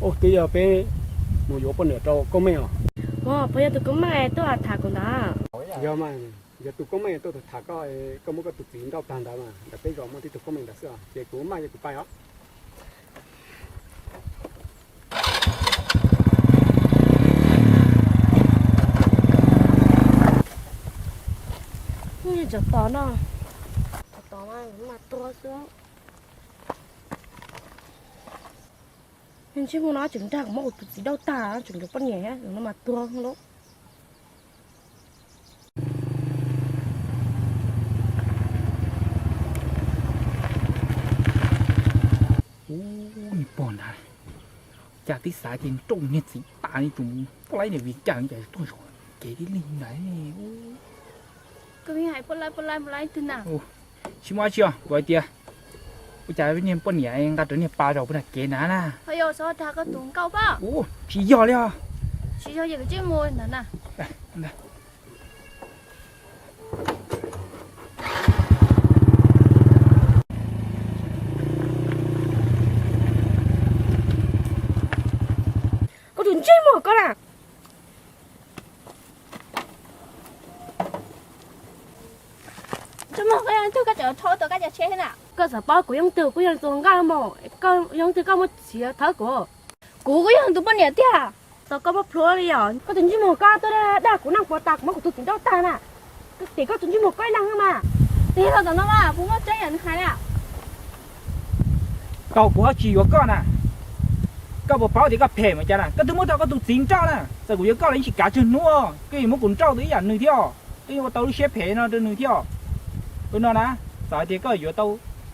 Twb yog peb mus yuav poj niam rau Koob Meej os. Puas yog tus Koob Meej tuaj tham kuv ntawd? Yog mas, yog tus Koob Meej tuaj tham koj, koj muab koj tus txiv nrauj tag ntawd mas, ntawm peb zos muaj tib tug Koob Meej ntawd xwb os, ces kuv maj yog kuv pais os. Tsov tom no, tsov tom mas tuag xwb. Ntsej muag no tseem dag kuv muab kuv tus txiv nrauj tag, tseem yuav poj niam thiab, no mas tuag lauj. Ub, niag pog ntawd, cas tib xav ces nrauj niag txiv tas li tus poj laib niam vim cas cas tuaj zaum kev tib leeg ntawd. Koj hais poj laib poj laib poj laib twg na? Tsis muaj dab tsi os, kuv hais tias ua cas niag poj niam nqa rau niag pa zaum puag nram kev na na. Ho yog xyov dag koj tus nkauj pab. Ub, tsis yog li os. Tsis yog ces koj tsij mus ntawd na. Koj tus ntsej muag koj na. Ntsej muag koj yog leej twg koj tseem rho tau koj cov tsheb thiab na? Koj xav paub kuv yog leej twg, kuv yog tus nkauj mas, koj yog leej twg koj muab txiav thawb kuv? Kuv kuj yog tus poj niam tiag. Tau koj muab plhuav li os, koj tus ntsej muag koj tuaj dag kuv neej puas tas, kuv muab kuv tus txiv nrauj tag na. Koj tim koj tus ntsej muag koj ib leeg mas. Tig los tom no mas, kuv muaj tseeb yam nws hais na. Tau kuv ho tsis yuav koj na. Koj puas paub tias koj phem mas cas na, koj twb muab tau koj tus txiv nrauj na. Txawm kuv yuav koj los yeej tsis kav tsawg hnub, koj yuav muab kuv nrauj tau ib yam nws thiab, koj yuav ua tau lub siab phem no rau nws thiab. Ua no na, txawm hais tias koj yuav tau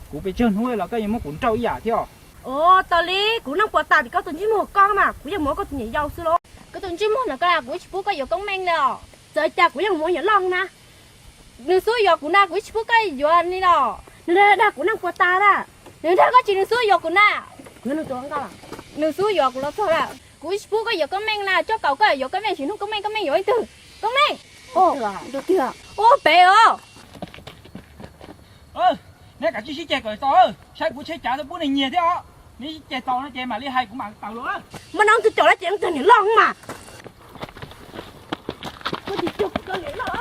kuv pes tsawg hnub los koj yuav muab kuv nrauj ib yam thiab. Ua tau li, kuv neej puas tas tim koj tus ntsej muag koj mas, kuv yeej mus ua koj tus niam yau xwb los. Koj tus ntsej muag no koj, kuv tsis pub koj yuav Koob Meej li os. Txawm cas kuv yeej mus ua niam loj na. Nws xub yuav kuv na, kuv tsis pub koj yuav li los. Nws dag kuv neej puas tas na. Nws dag koj tsis, nws xub yuav kuv na. Nws xub yuav kuv los txog na. Kuv tsis pub koj yuav Koob Meej na, tso kaum koj yuav Koob Meej, tsis hnub Koob Meej, Koob Meej yuav leej twg? Koob Meej. Ua pem os. Neb kav tsij sib ceg kom txaus, saib kuv tsheb cav tau pub nws nyiag thiab os. Neb sib ceg txaus no ces mam li hais kuv mam tawm los. Mas neb tus caum lawm ces neb tus niam loj mas. Koj tus caum koj niam loj.